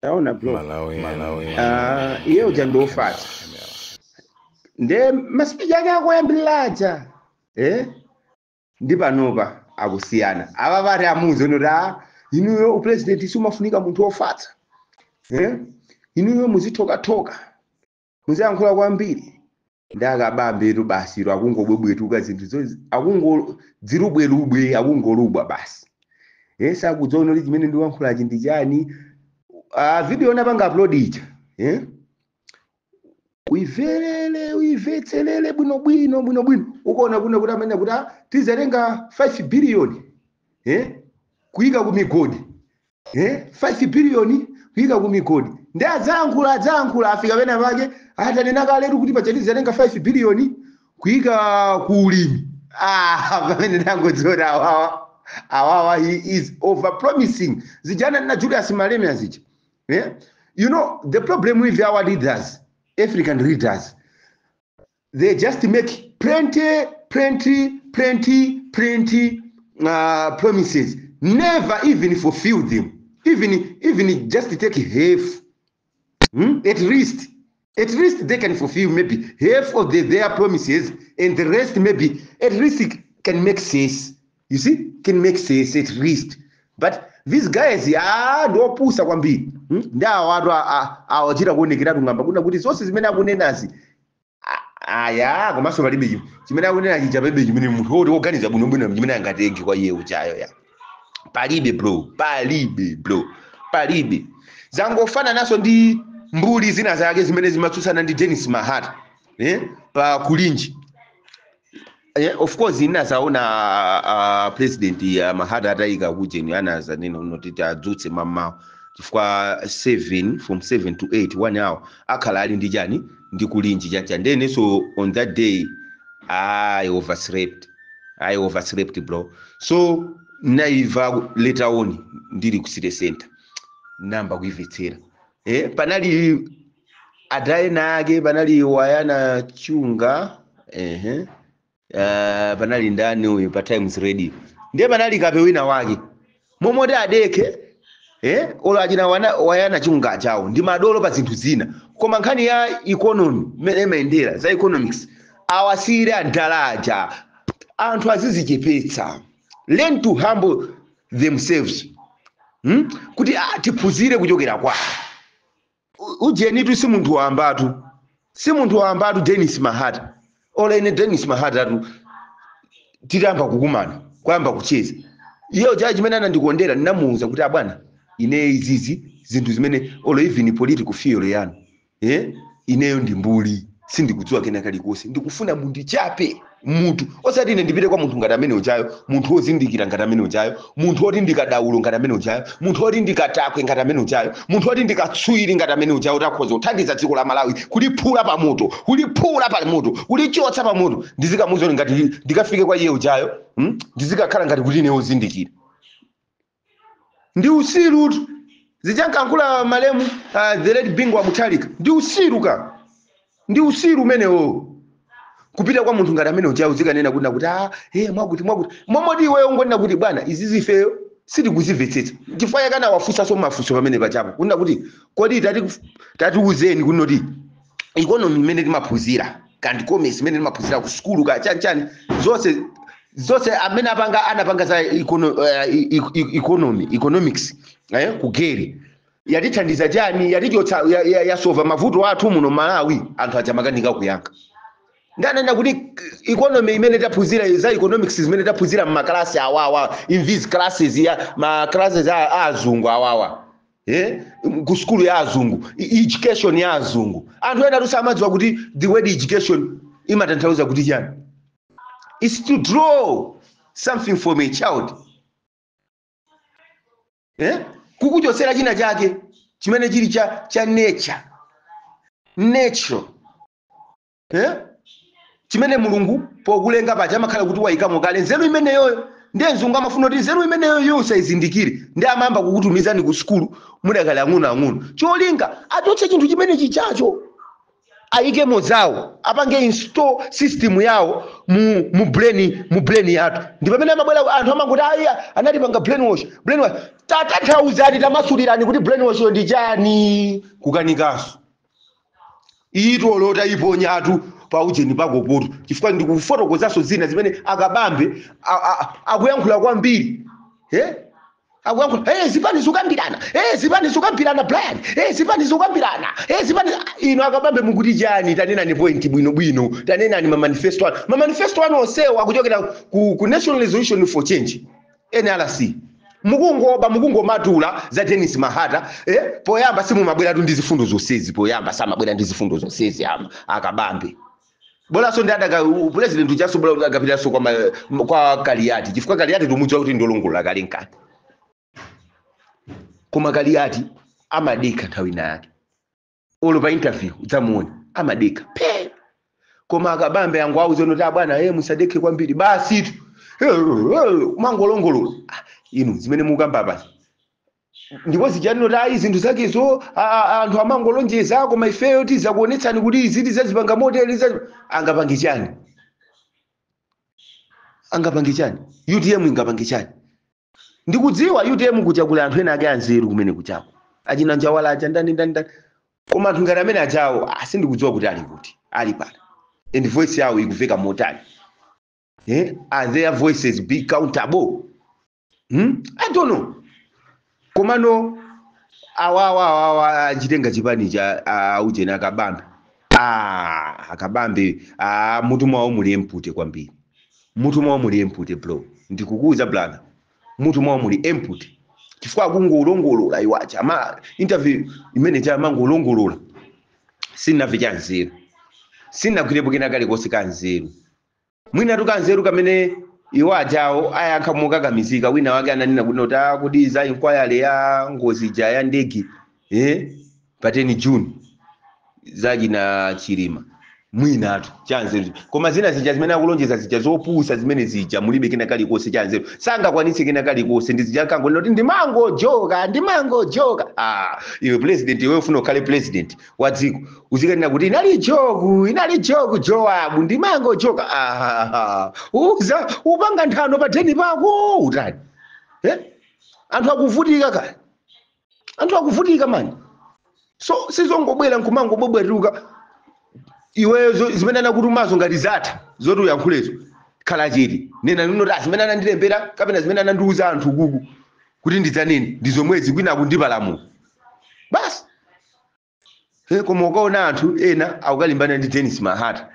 Taona bro. Malawi, Malawi. Ah, iye uja ndiofatsa, nde ma speech ake akoyambiriraja, eh? Ndi panopa akusiyana. Ava vati amuze unoti, a inuyo u president siumafunika munthu wofatsa, eh? Inuyo muzithokathoka, muziyankhula kwambiri. Ndi akabambetu basi akungobwebwetuka zinthu zo, akungodzirubwerubwe, akungolubwa basi, eh? Sakudziona kuti chimene ndikuyankhulachi ndi chani. Video napanga upload ija, eh? Uimverere, uimvetserere bwinobwino bwinobwino, ukuona kuna kuti amene kuti, ah, tizatenga 5 billion, eh? Kuyika ku migodi, eh? 5 billion kuyika ku migodi. Ndi adzayankhula, adzayankhula, afika pena pake atanena kaletu kuti pacha tizatenga 5 billion kuyika ku ulimi. Ah, pamene ndangodziona awawa, awawa, he is over promising. Zijana na Julius Malema zija, eh? You know the problem with our leaders, African leaders, they just make plenty, plenty, plenty, plenty promises, never even fulfill them, even just take half. At least they can fulfill maybe half of their promises, and the rest maybe at least it can make sense, you see, can make sense at least. But these guys, ah, ndiopusa kwambiri, Ndi awo atu awachita kuonekeratu ng'amba kuna kuti zonse zimene akunenazi, aya, komanso palibe chimene akunena chija, palibe chimene munthu woti woganiza bwinobwino chimene angatenge kwa iye uchayo. Ya, palibe bro, palibe bro, palibe. Zangofanana naso ndi mbuli zina zake zimene zimatsutsana ndi Dennis Mahata, eh? Pa kulinji, yeah, of course inazaona president ya Mahata atayika kujeni, anazanena unoti adzutse mamawa chifukwa 7, from 7 to 8, 1 hour akhala ali ndi chani, ndi kulinji chancha. Then so on that day I overslept, I overslept, bro. So naiva later on ndili ku city center, namba kuimvetsera, eh, panali adaena ake, panali Wayana Chunga, ehe, panali ndani uyu pa Times Radio, ndiye panali kape wina wake momoti adeke, eh, olo achina Wayana Chunga chawo ndi madolo pa zinthu zina, koma nkhani ya economy mmene imayendera, za economics, awasiyire andalaja. Anthu azizichepetsa, learn to humble themselves, Kuti, ah, tiphunzire kuchokera kwa ujenitu. Si munthu wambatu, si munthu wambatu Dennis Mahata. Ola ine Dennis Mahata tu titamba kukumana, kuyamba kucheza, iyo cha chimene anandikondera, ndinamuwuza kuti, abwana, ine izizi zinthu zimene olo even political theory yanu, eh, ineyo ndi mbuli, sindikudziwa kena kalikonse, ndikufuna mundichape mutu, osati ine ndipite kwa munthu ngati amene uchayo, munthu wozindikira ngati amene uchayo, munthu woti ndikadaulo ngati amene uchayo, munthu woti ndikatakwe ngati amene uchayo, munthu woti ndikatswiri ngati amene uchayo, kuti akhoza kuthandiza dziko la Malawi kuliphula pamoto, kuliphula pamoto, kulichotsa pamoto. Ndizikamuza ngati ndikafike kwa iye uchayo, Ndizikakhala ngati kuti ine wozindikira. Ndi usirutu. Zichankankhula malemu the late Bingu wa Mutharika, ndi usiru ka, ndi usiru umenewo kupita kwa munthu ngati amene uchayo, uzikanena kuti nakuti, ah, hey, mwakuti mwakuti, momoti iweyo ngonena kuti, bwana, izi zifeyo sitikuzimvetsetsa. Chifukwa yakana wafunsanso mafunso pamene pachapo kunena kuti, kodi tatiuzeni kunoti economy imene timaphunzira kandi commerce imene timaphunzira ku sukulu ka chani chani, zonse zonse amene apanga, anapanga za economy, economics, eh, kugere yatithandiza chani? Yatichotsa, yasova mavuto athu muno Malawi? Anthu aja makanika kuyankha. Ndanena kuti economy imene taphunzira, za economics zimene taphunzira mmakalasi awawa, in these classes ya ma classes a azungu awawa, eh, ku skulu ya azungu, education ya azungu, anthu ena tusamadziwa kuti the word education imatanthauza kuti chani. Is to draw something from a child, eh? Kukuchotsera china chake chimene chili cha nature, natural, eh? Chimene Mulungu pokulenga paja amakhala kuti wayikamo kale nzeru imeneyoyo. Ndiye mzungu amafuna kuti nzeru imeneyo yo usayizindikire, ndi amayamba kukutumizani ku sukulu mudakali ang'onoang'ono, cholinga achotse chinthu chimene chichacho. Ayike mozawo, apange install system yawo mu brain yathu. Ndi pamene amabwera anthu amangoti, "Aya, anatipanga brainwash, brainwash." Tatanthauzani, tamasulirani kuti brainwash yo ndi chani. Kukanikanso. Itolota iponyatu paujeni pakopoto, chifukwa ndikufotokozanso zina zimene akabambe akuyankhula kwambiri, eh? Akuyankhula, hey, zipani zikukambirana, hey, zipani zikukambirana, Brian, hey, zipani zikukambirana, hey, zipani. Ino akabambe mukuti chani? Tanenani point bwinobwino, tanenani mamanifesto anu. Mamanifesto anu onsewo akuchokera ku National Resolution for Change, NRC. Mukungoba, mukungomatula za Dennis Mahata, eh? Poyamba simumabweratu ndi zifundo zonsezi. Poyamba samabwera ndi zifundo zonsezi ama akabambe. Bolanso ndi adaka president uchaso, bola akapitaso kwa Kaliati, chifukwa Kaliati tumudziwa kuti ndolongola kale nkati. Koma Kaliati amadekha nthawi ina yake, olo pa interview udzamuona amadekha pe. Koma akabambe yangu auze noti, "Abwana, ye musadekhe kwambiri." Basi tu mangolongolola. Ah, inu zimene mukamba pasi ndipo zijanino tayi zinthu zakezo, anthu amangolonjeza, koma ifeyo tizakuonetsani kuti izi tizazipanga motere. Angapange chani? Angapange chani? UTM ingapange chani? Ndikudziwa UTM kuja kuli anthu ena ake anzeru kumene kuchako, achina Njawala aja, ndani ndani ndani. Koma anthu ngati amene ajawo, sindikudziwa kuti ali kuti, ali pano, and voice yawo ikuveka motani, eh? Are their voices be countable? I don't know. Komano awawa awawa achitenga chipani cha aujeni akabambe. Ah, akabambe, ah, mutu mwawo muli empty kwambiri. Mutu mwawo muli empty, bro. Ndikukuuza brother, mutu mwawo muli empty, chifukwa akungolongolola iwacha ama interview imene cha amangolongolola. Sinnamve cha nzeru, sinnagwirepo kena kalikonse ka nzeru. Mwina tukanzeru kamene iwo ajawo ayankha mokakamizika. Wina wake ananena kuti kuti za inquiry ya ngozi ija ya ndege, eh, pa 10 June, zachina Chilima, mwinatu chanzeru. Koma zina zija zimene akulonjeza zija zopusa zimene zija, mulibe kena kalikonse chanzeru, sangakwanitse kena kalikonse. Ndi zija kangonena kuti ndimangojoka, ndimangojoka. Ah, iwe president, iwe ufuna ukhale president wa dziko, uzikanena kuti inali joke, inali joke, joabu, ndimangojoka. Ah, uza upanga nthano pa deni pako utani, eh? Anthu akuvutika kaya, anthu akuvutika mani. So sizongobwera nkumangobwebwetuka iweyo. Zimene anakutumazo ngati zatha zoti uyankhulezo, khala chete, nena nino kuti zimene anandilembera kapena zimene anandiuza anthu kuku kuti ndidzanene ndi zomwezi, kwina akundipalamula basi. Eh, koma ukaona anthu ena akukalimbana ndi Dennis Mahata.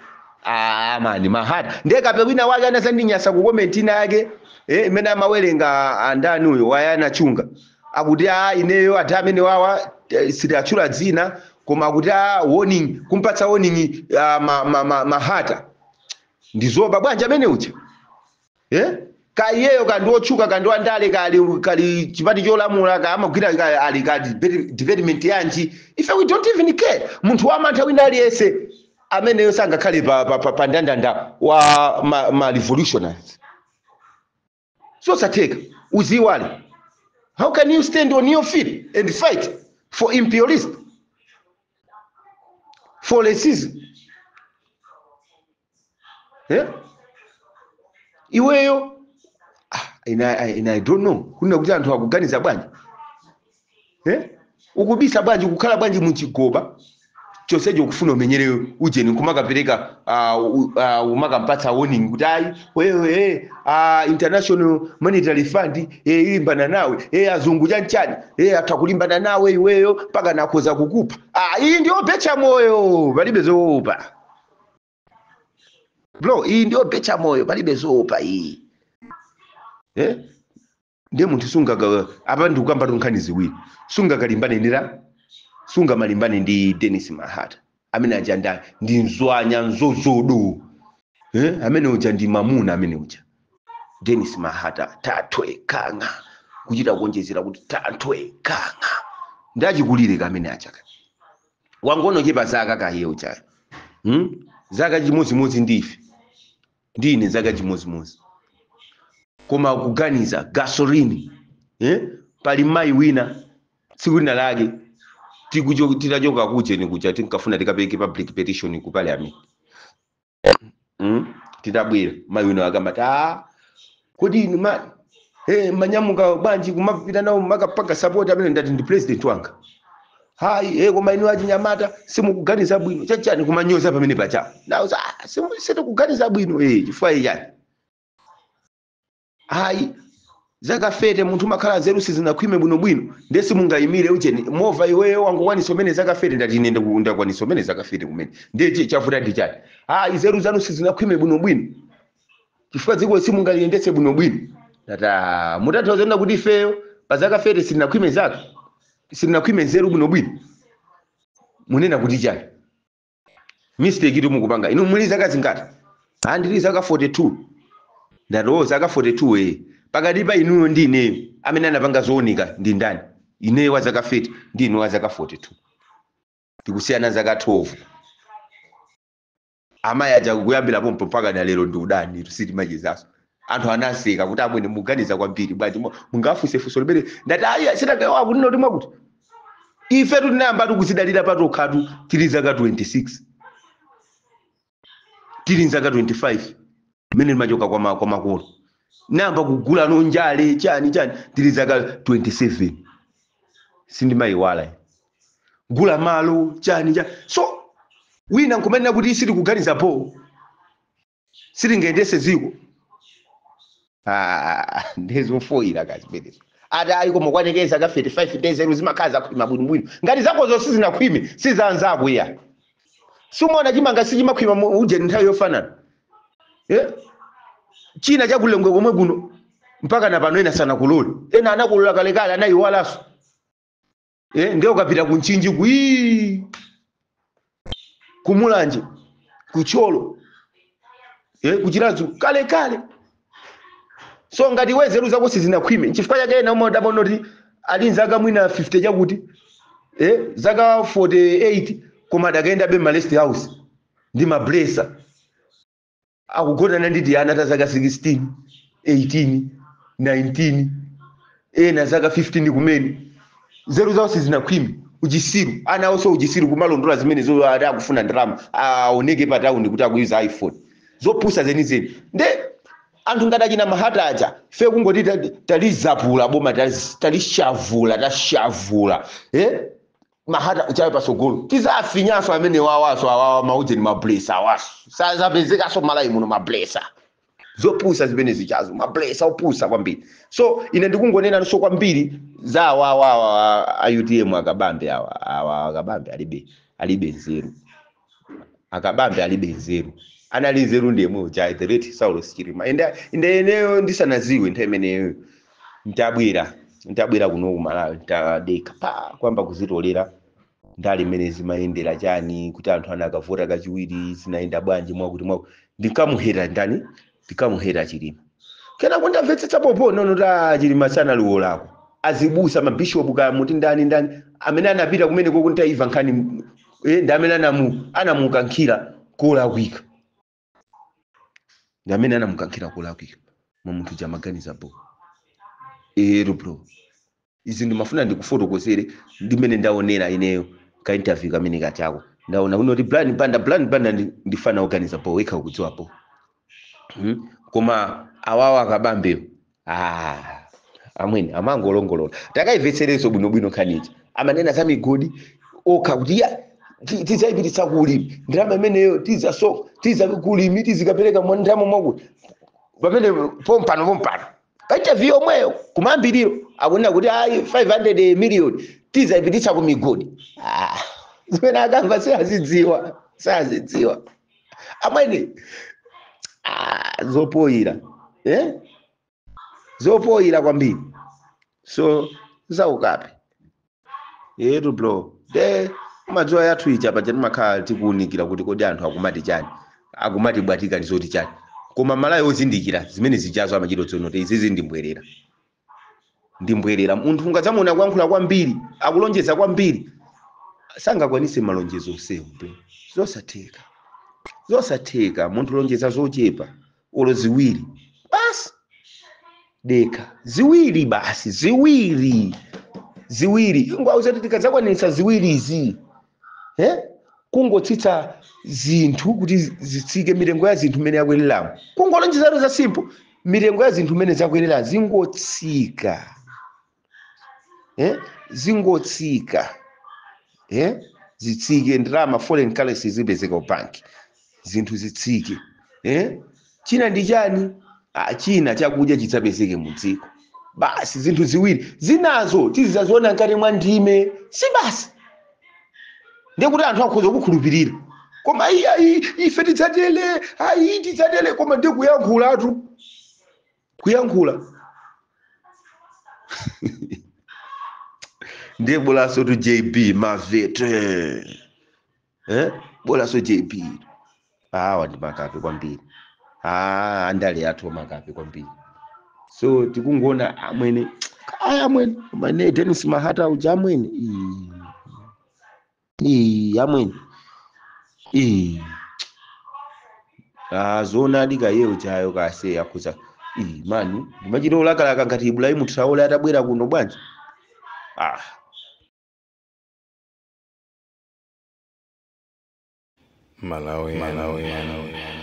Ah, mani, Mahata ndiye kape. Wina wake anazandinyasa ku comment ina yake, eh, imene amawerenga andani uyo wayana chunga, akuti a ineyo ati amene wawa, sitachula dzina, koma akuti a warning, kumpatsa warning Mahata ndizoba bwanji amene uja, eh? Kaiyeyo kandi otchuka, kandi wandale, kali chipati cholamula, ka amagwira ka, ali ka development yanji. Ife we don't even care. Munthu wamantha wina aliyense ameneyo sangakhale pa ndandanda wa ma revolutionaries. Zosatheka, uziwale. How can you stand on your feet and fight for imperialist, for racism, eh? Iweyo, ah, ina I don't know kuna kuti anthu akuganiza bwanji, eh? Ukubisa bwanji, kukhala bwanji muchigoba chonsecho ukufuna umenyere ujeni, nkumakapereka umakampatsa warning kuti ayi wewe, International Monetary Fund ilimbana nawe, azungu chanchani, atha kulimbana nawe iweyo mpaka nakhoza kukupha. Ah, iyi ndiyo pecha moyo, palibe zoopa bro. Iyi ndiyo pecha moyo, palibe zoopa iyi, eh? Ndiye munthu sungaga apa ndikukamba nkhani ziwiri: sungakalimbane ndira, sungamalimbane ndi Dennis Mahata amene aja ndi nzwanya nzozodo, eh? Amene uja ndi mamuna, amene uja Dennis Mahata. Tathwe kang'a, kuchita kuonjezera kuti tathwe kang'a, ndachikulire kamene achaka wangono chepa zaka kahiye uchayo, Zaka chimodzimodzi ndife, ndine zaka chimodzimodzi, koma kuganiza gasoline, eh? Pali mayi wina tsiku lina lake Titachoka kucheni kuja tinkafuna tikapeke public petition ku parliament. Titabwera mayi wina akamati, "Ah, kodi inu ma manyamuka bwanji kumapita nawo makapanga support amene?" Ndati, "Ndi president wanga." "Hayi, koma inu achinyamata simukuganiza bwino, chachani?" Kumanyoza pamene pacha. Nauza, "Ah, sitikuganiza bwino chifukwa chani?" "Hayi, zaka 30 munthu umakhala nzeru sizinakhwime bwinobwino, ndiye simungayimire ucheni mova. Iweyo wangokwanisa umene zaka 30." Ndati, "Ine ndakwanisa umene zaka 30 kumene, ndiye chavuta ndi chani?" "Hayi, nzeru zanu sizinakhwime bwinobwino chifukwa dziko simungaliyendetse bwinobwino." Ndati, "Ah, mutanthauza kuti ifeyo pa zaka 30 sitinakhwime zaka, sitinakhwime nzeru bwinobwino? Munena kuti chani? Mistake iti mukupanga. Inu muli zaka zingati?" "Ah, ndili zaka 42." Ndati, "Oh, zaka 42. Pakati pa inuyo ndi ineyo, amene anapanga zooneka ndi ndani? Ineyo wa zaka 30 ndi inu wa zaka 42, tikusiyana zaka 12." Amayi aja kuyambira pompo mpaka na lero ndi udani, sitimachezaso. Anthu anaseka kuti, "Amwene, muganiza kwambiri bwanji mungafunse funso limene?" Ndati, "Ayi, sitakawa kunena kuti mwakuti ife tinayamba tikuzidalira patokhatu tili zaka 26, tili zaka 25 mmene timachoka kwa makolo. Namba kugula nonjale chani chani tili zaka 27, sindimayiwala gula malo chani chani. So wina nkumanena kuti sitikuganiza po, sitingayendese ziko." Ah, ndizofoyira kazimenezo. Ati, "Ayi, koma kwanekeza ka 35 days zimakhala zakhwima bwinobwino." Ngati zakozo sizinakhwime, sizanzako iya. Simuona chimanga sichimakhwima uje nthawi yofanana, eh? China chakulengwe komwe kuno mpaka na pano ena sanakulole, ena anakulola kalekale, anayiwalanso, eh? Ndiye ukapita kunchinji kui kumulanje, kucholo, eh? Kuchirazu kalekale. So ngati wezeru zako sizinakhwime, nchifukwa chake ena umadabona kuti ali nzaka mwina 50 chakuti, zaka 48, koma adakaenda be ma rest house ndi mablesa, akugonana ndi ana ta zaka 16, 18, 19, ena zaka 15 kumene. Nzeru zawo sizinakhwime, uchisiru ana awonso uchisiru, kumalondola zimene zo ati akufuna ndalama, aoneke pa tawuni kuti akuyuza iPhone, zopusa zenizeni. Nde anthu ngati achina Mahata aja, fe kungoti talizapula boma, talishavula, tashavula, eh? Mahata uchawe pasogolo, tizafinyaso amene wawaso awawa maujeni, mablesa awaso sazapezekaso Malawi muno, mablesa zopusa zimene zichazo, mablesa opusa kwambiri. So ine ndikungonena so kwambiri za awawa a UTM, akabambe awa. Awa akabambe alibe nzeru, akabambe alibe nzeru. Anali nzeru ndi yemwe uja, the late Saulos Chilima. Inde ineyo ndisanaziwe nthawi imeneyo, ntabwera kuno ku Malawi, ntadekha pa kwamba kuzitolera ndali imene zimayendera chani, kuti anthu anakavota kachiwiri zinayenda bwanji, mwakuti mwakuti. Ndinkamuhera ndani? Ndinkamuhera Chilima. Kenako ndamvetsetsa popo nono ta Chilima sanaliwolako, azibusa, mabishopu, kaya muti ndani ndani amene anapita kumene koko, ntaiva nkhani, ndi amene anamukankhira kolakwika, ndi amene anamukankhira kolakwika. Mwa munthu jamaganiza bo ero bro, izi ndimafuna ndikufotokozere ndimene ndaonera ineyo ka interview kamene kachako. Ndaona kuno kuti Brian Banda, Brian Banda ndifana kuganiza po wekha ukudziwa po. Koma awawa akabambewo, ah, amwene amangolongolola. Takaimvetserenso bwinobwino nkhanichi, amanena za migodi okha kuti ya tizayipititsa kuulimi ndalama imeneyo, tizaso tiza kulimi, tizikapereka mwa ndalama mwakuti pamene pompano pompano pa interview yomweyo kumayambiriro akunena kuti ayi, 500 million tizayipititsa ku migodi. Ah, zimene akamva sazidziwa, sazidziwa amwene. Ah, zopoyira, eh? Zopoyira kwambiri. So zaukape yetu bro. De madziwa yathu ija paja timakhala tikuwunikira kuti kodi anthu akumati chani, akumati bwatika ndi zoti chani. Koma Malawi ozindikira zimene zijazo amachita tsono kuti izizi ndimbwerera, ndimbwerera. Munthu ungadzamuona kuyankhula kwambiri, akulonjeza kwambiri, sangakwanise malonjezo onsewo bro, zosatheka, zosatheka. Munthu lonjeza zochepa, olo ziwiri basi, deka ziwiri basi, ziwiri. Ziwiri ingwauza kuti tikadzakwanitsa ziwirizi, kungotsitsa zinthu kuti zitsike, mitengo ya zinthu imene yakwereramo, kungolonjezatu za simple, mitengo ya zinthu imene zakwerera zingotsika, zingotsika, zitsike, ndalama foreign currency zipezeka ku banki, zinthu zitsike. China ndi chani? China chakudya chidzapezeke mu dziko basi. Zinthu ziwiri zinazo tizidzaziona mkati mwa ndime, si basi? Ndekuti anthu akhoza kukhulupirira. Koma ayi, ife tidzatele, ayi, tidzatele, koma ndiye kuyankhulatu, kuyankhula ndiye bolaso tu JB mavete, bolaso JB. Awa ndi makape kwambiri, andale athu makape kwambiri. So tikungona amwene, aya amwene, mane Dennis Mahata uja amwene, amwene, zona adika ye ujayo kase akuza mani ndimachita ulakalaka ngati Ibrahim Traore atabwera kuno bwanji. Malawi, Malawi, Malawi.